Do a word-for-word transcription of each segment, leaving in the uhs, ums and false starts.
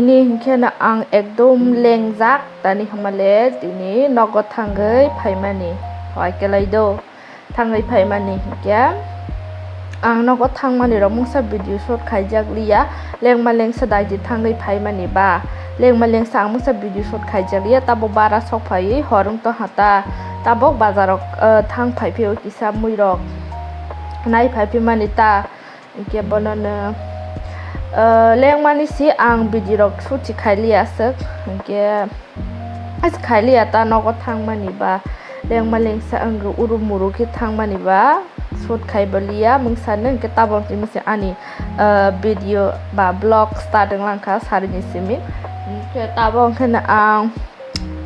Tini hinkhe no ang ekdom lengjak tani hwnmale tini nogo thangwi phaimani. Hoi kelai do. Thangwi phaimani hinkhe ang nogo thangmani rok mungsa video shoot khaijak liya, lengma lengsa daiti thangwi phaimani ba lengma lengsa ang mungsa video shoot khaijak liya, tabo bara sok phaiwi hor wng tongkha ta, tabok bazar rok, eh, thang phai phio kisa mui rok nai phai phimani ta, hinkhe bono no, eh, lengmani si ang video rok shoot si khailiya aswk, hinkhe Ais khailiya ta nogo thangmani ba lengma lengsa wngwi uru muru khe thangmani ba shoot khai bo liya mungsa no hinkhe tabok tini se ani, ah, video ba vlog start wng langkha sarini simi hinkhe tabok hinkhe no ang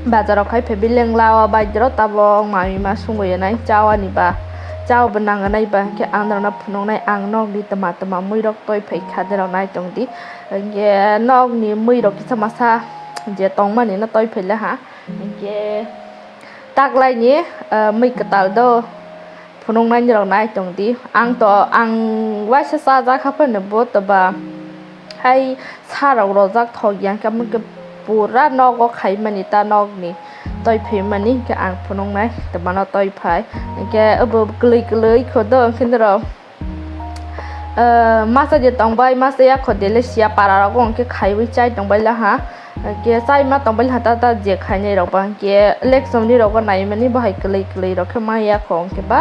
bazar rok khai phaibi lengla o bai doro tabok mami ma sungwi nai cha ani ba cha bo nang nai ba hinkhe ang norok no phunuk nai ang nokni twma twma mui rok toi phai kha norok nai tong di hinkhe nokni mui rok kisa masa. Je tongmani no toi phaila ha hinkhe taklaini, ah, mui kwtal do phunuknaini rok nai tong di ang to ang waisa chajak haphano bo to ba hai sa rok rojak thok ya hinkhe pura nogo khaimani ta nokni toi phaimani hinkhe ang phunuknai to mano toi phai hinkhe obo kwlwi kwlwi kho do hinkhe norok. Ah, masa je tongbai masa ya kho dele sia para rogo hwnkhe khaiwi chai tongbai laha. Hwnkhe chai ma tongbai laha ta ta je khainai rok ba hwnkhe election ni rogo naimani bahai kwlwi kwlwi rok khe ma ya kho hwnkhe ba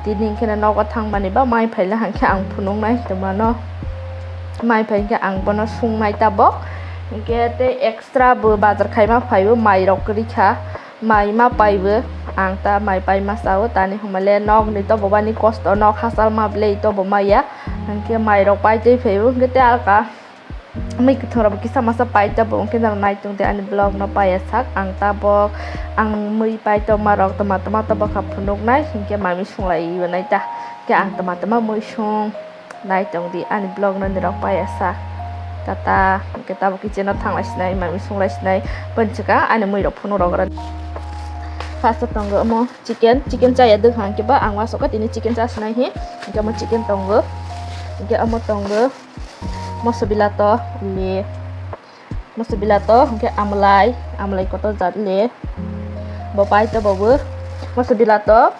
tini hwnkhe no nogo thangmani ba mai phai laha hwnkhe ang phunuknai tongmano mai phai hwnkhe ang bono sungnai tabok hwnkhe tei extra bo bazar khaima phaibo mai rok kwrwi kha. Mai ma paibo ang ta mai pai ma sao tani hwnmale nokni to bobani kosto nok hachal ma belai to bo maya hinkhe mai rok pai tei phaibo hinkhe tei alka mui kwthwng rok bo kisa masa pai ta bo hinkhe norok nai tong di ani vlog no paiya sak ang tabok ang mui pai tongma rok twma twma to bokha phunuknai hinkhe mami sunglai nai ta hinkhe ang twma twma mui sung. Nai tong di ani vlog no nirok paiya sa. Tata, hwnkhe tabuk kitchen o thanglai sinai, mami sunglai sinai, bwswkang ani mui rok phunuk rok rw. First o tongo omo chicken, chicken chaya dwkha hwnkhe ba ang uansukha tini chicken cha sinai hi, hwnkhe omo chicken tongo, hwnkhe omo tongo moso bilato, le. Moso bilato hwnkhe amlai, amlai kotor jat le. Bo pai to bo bo. Moso bilato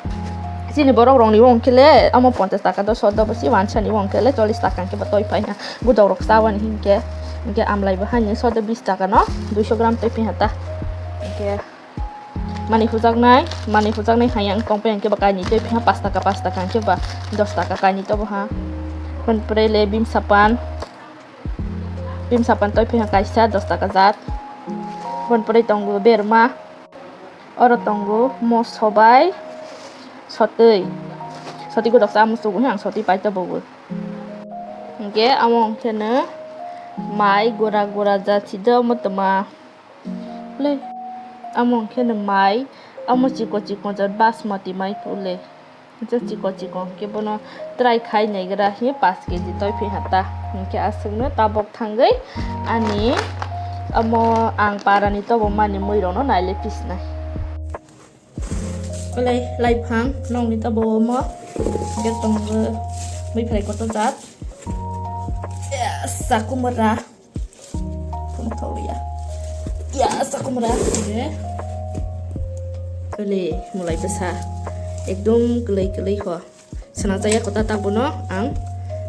chini borok rokni o hwnkhe le omo ponchash taka do sodo bo si wansani o hwnkhe le chollish taka hwnkhe bo toi pai na. Budok rok chabani hwnkhe, hwnkhe amlai bo haino sodo bish taka no duiso gram toi piha ta. Hwnkhe mani hujaknai, mani hujaknai hai ang tong pai hwnkhe bo kainwi toi piha pash taka, pash taka hwnkhe ba dosh taka kainwi to bo ha. Hwnpre le bim sapan. Bim sapan toi phiya kaisa dos taka jat. Bon pore tongo berma. Oro tongo moso bai sotwi. Sotwi godok sa musugo ang sotwi pai to bogo. Hingke amo hingke no mai gora gora jat si do mo toma. Le amo hingke no mai amo chikon chikon jat basmati mai pule. Hingke chikon chikon hingke bono try khai naigra hi pash keji toi phi hata. Hingke aswkno tabok thangwi ani amo ang parani tobok mani mui rokno naile pisnai. Olai lai phang nokni tobo omo hingke tongo mui phai kotor jat. Yes, sakumura. Phunuk thok ya. Ya, sakumra. Kole, mulai bwsa. Ekdom kwlwi kwlwi ho. Sana jaya kota tak bono ang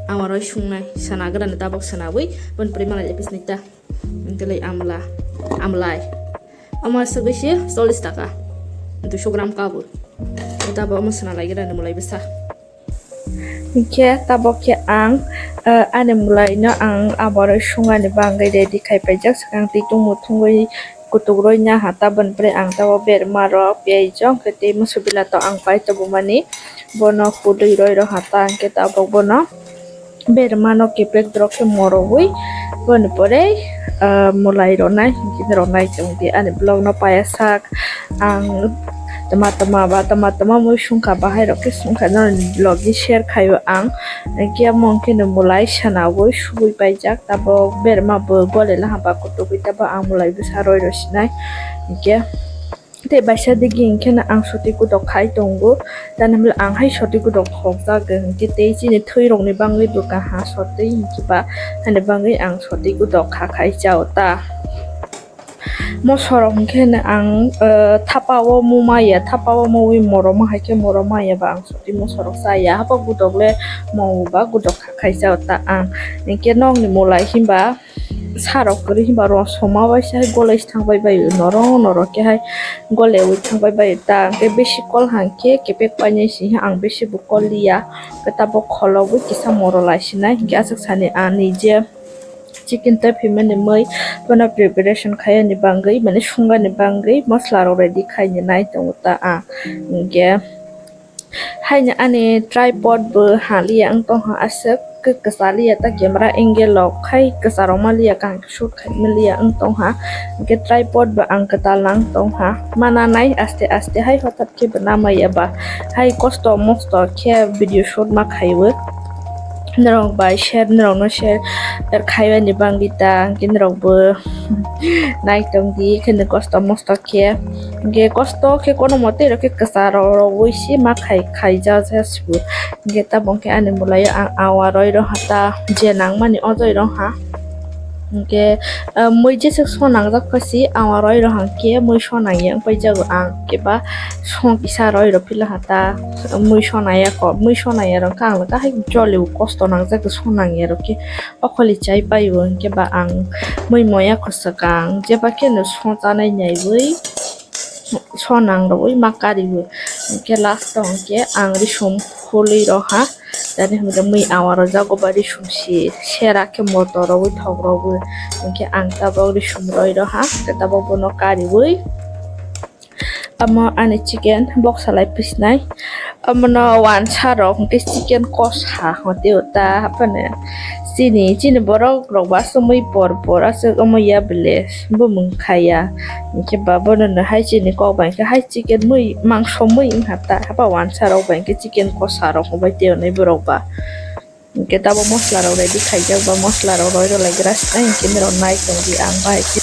amaroi sungnai. Sana grani tabok sanawi. Bon puri malai lepis nita. Kole amla. Amlai. Amar sagwi se chollish taka. Duiso gram kabo. Tabok omo sana lai grani mulai bwsa. Hingke tabok khe ang, eh, ani mwlai no ang aboroi sungani bagwi ready khai paijak, swkang twi tungmo thungwi kutuk roi naha, taboni pore ang tabok berma rok piyaj rok hwnkhe tei musu bila to ang pai tongmani, bono hudui roi rw ha ta hwnkhe tabok bono berma no kepek drok khe morogwi. Boni pore, ah, mwlai ronai, hingke ronai chwng di ani vlog no paya sak. Ang tama tama ba tama tama mui sungkha bahai rok khe sungkha norokni vlog ni share khaio ang. Hingke amo hingke no mwlai sana oi subui paijak, tabok berma bo gole laha ba kutugwi, tabok ang mwlai bwsa roi rw sinai. Hingke Tei baisa digi hwnkhe no ang soti gudok khai tongo. Tani hwnba ang hai soti gudok khokjagwi hwnkhe tei chini thwirokni bagwi bo kaha soti hwnkhe ba hani bagwi ang soti gudok kha khai chao ta. Mosorok hwnkhe no ang, eh, thapa o mumaya, thapa o muwi moroma hai khe moroma ya ba ang soti mosorok chaya. Hapa gudok le mo ba gudok kha khai chao ta ang. Hwnkhe nokni mulai himba sarok kwrwi himba rosoma bai se hai golai se thangbai bai norok norok khe hai golaiwi thangbai bai ta. Hwnkhe besi kol hangkhe kepek painai se ang besi bo kol liya. Hwnkhe tabok kholo bo kisa moro lai sinai hwnkhe aswk sani ani je chicken tei phaimani mui bono preparation khaiyani bagwi mane sungani bagwi mosola rok ready khaina nai tongo ta ang. Hwnkhe Haini ani tripod bo haliya wng tongha, aswk khe kwchaliya ta camera angle rok khai kwcharokma liya, kaham khe shoot khaima liya wng tongha, hwnkhe tripod bo ang kwtal nang tongha. Ma nanai aste aste hai hothat khe bo namaya ba hai kosto mosto khe video shoot ma khaiwi. Norok bai share, norokno share khaibani bagwi ta, hwnkhe norokbo naitong di, kheno kosto mosto khe, hwnkhe kosto khe kono mote rok khe kwcharo rogwi se ma khai, khaijak jasibo, hwnkhe tabok khe ani bwlaio ang awa roi rw ha ta, je nangmani o joi rw ha, hwnkhe, ah, mui jeswk sonangjak pha si awa roi rw ha khe mui sonangya wng pai jago ang khe ba song kisa roi rw phi la ha ta, mui sonaya kho, mui sonaya rw khe ang le kahai jolio kosto nangjak sonangya rw khe. Okholi chai pai o, hwnkhe ba ang mui moya kwchwkang jeba kheno sochanai naiwi sonang rwui ma kariwi, hwnkhe last o hwnkhe ang risum khulwi rw ha, tani hwnkhe mui awa rwjago ba risum si sera khe moto rwui thok rwui, hwnkhe ang tabok risum roi rw ha, hwnkhe tabok bono kariwi. Omo ani chicken boksa lai pisnai. Omono wansa rok hwnkhe chicken kosa hwnkhe ta haphano. Chini, chini borok rok ba aswk mui por por aswk omo ya bele bumung khaya. Hwnkhe ba bono no hai chini kok bai khe hai chicken mui mangso mui wngkha ta. Hapa wansa rok bai khe chicken kosa rok hwnbai tei onai borok ba. Hwnkhe tabok mosola rok ready khaijak ba mosola rok roi rw lai gra swnai hwnkhe norok nai tong di ang bahai khe.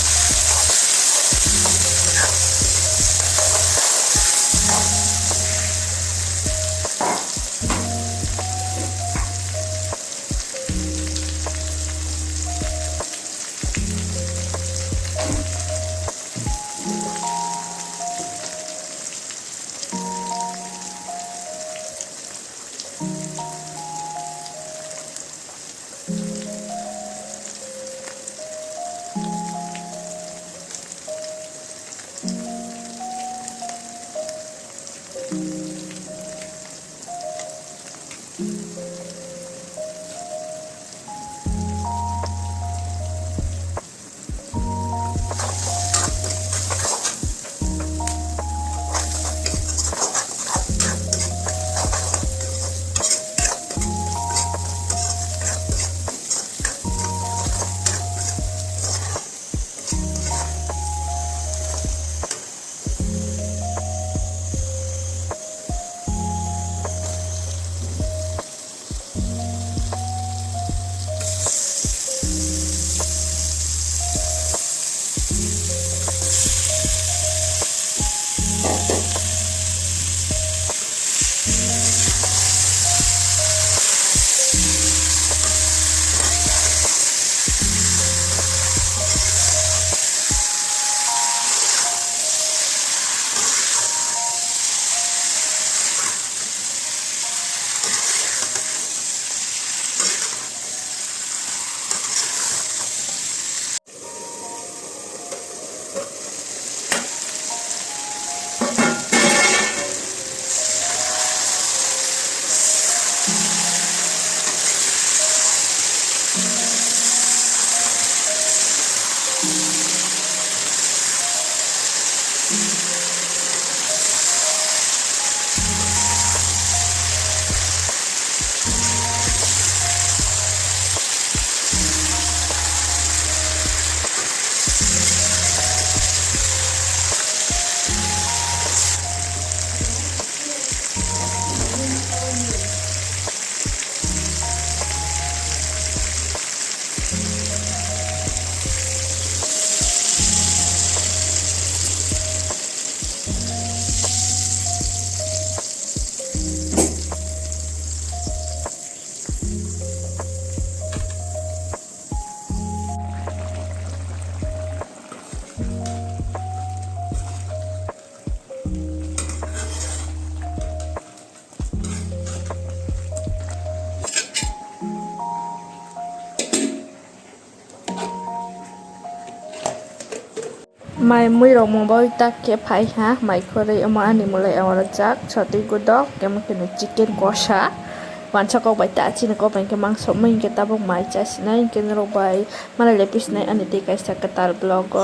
Mai mui rok mung bai tak khe phai ha, mai khorwi omo ani mulai oro jak, sotwi gudok, kemo khe no chicken kosa. Wansa kok bai ta chini kok bai khe mangso mui hinkhe tabuk mai cha sinai hinkhe norok bai malai le pisinai ani tei kaisa kwtal vlog o.